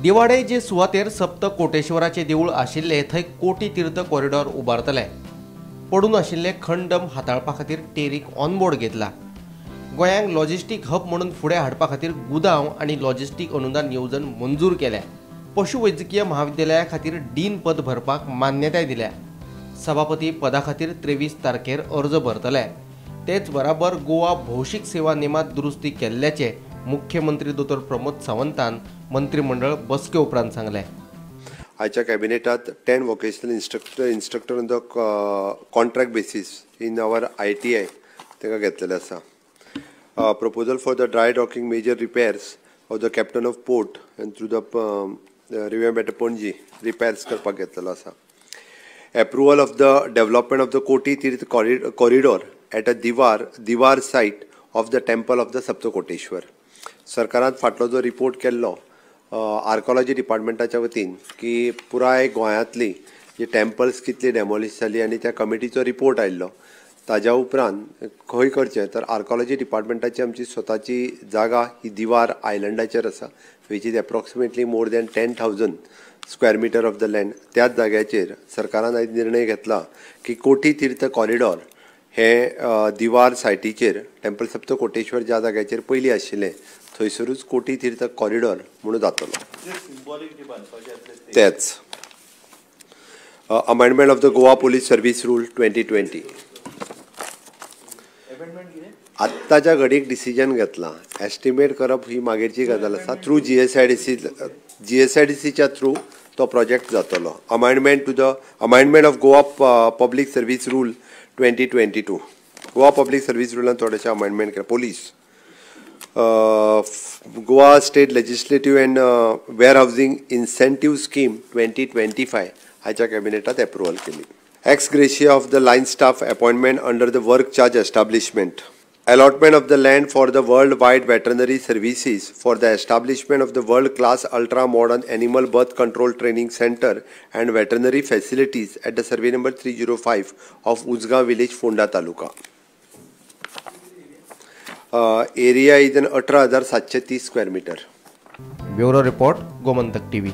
दिवाडे जे सुवातेर सप्त कोटेश्वराचे देवूळ आशिल्ले थंय कोटी तीर्थ कॉरिडॉर उबारतले. पडून आशिल्ले खंडम हाताळपा खातीर टेरीक ऑनबोर्ड घेतला. गोंयांक लॉजिस्टीक हब म्हणून फुडें हाडपा खातीर गुदांव आनी लॉजिस्टीक अनुदान येवजण मंजूर केल्या. पशुवैजकीय महाविद्यालया खातीर डीन पद भरपाक मान्यताय दिल्या. सभापती पदा खातीर 23 तारखेर अर्ज भरतले. तेच बराबर गोवा भौशीक सेवा नेमात दुरुस्ती केल्ल्याचे मुख्यमंत्री दोतोर प्रमोद सावंतान मंत्रिमंडळ बसके उपरांत सांगलें. आयच्या कॅबिनेटात 10 vocational instructor on the contract basis in our ITI तांकां घेतलेले आसा. Proposal for the dry docking major repairs of the captain of port and through the revamp at Panaji repairs करपाक घेतलेलो आसा. Approval of the development of the Koti Tirth corridor at a Diwar site of the temple of the Saptakoteshwar. सरकारान फाटलो जो report केल्लो archaeology डिपार्टमेंटाच्या वतीन की पुराय गोंयांतली जी टेम्पल्स कितली डेमोलिश जाली आनी त्या कमिटीचो रिपोर्ट आयिल्लो, ताज्या उपरांत खंय करचें तर आर्कोलॉजी डिपार्टमेंटाची आमची स्वताची जागा ही दिवार आयलंडाचेर आसा, which is approximately more than 10,000 square metre of the land. त्याच जाग्याचेर सरकारान आयज निर्णय घेतला की कोटी तीर्थ कॉरिडॉर हे दिवार सायटीचेर टेम्पल सप्तकोटेश्वर ज्या जाग्याचेर पयलीं आशिल्लें थंयसरूच कोटी तीर्थ कॉरिडॉर म्हणून जातलो. तेच amendment of the Goa police service rule 2020. आत्ताच्या घडीक डिसिजन घेतला. एस्टिमेट करप ही मागीरची गजाल आसा. थ्रू जीएसआयडीसीच्या थ्रू तो प्रोजेक्ट जातलो. Amendment of Goa public service rule 2022. Goa public service रुलान थोडेशें अमेंडमेंट केलें. Police Goa state legislative and warehousing incentive scheme 2025 हाच्या कॅबिनेटात एप्रुवल केली. Ex gratia of the line staff appointment under the work charge establishment. Allotment of the land for the world wide veterinary services for the establishment of the world class ultra modern animal birth control training centre and veterinary facilities at the survey number 305 of Ujgaon village, Ponda taluka. Area is an 18,730 square metre. Bureau report, Gomantak TV.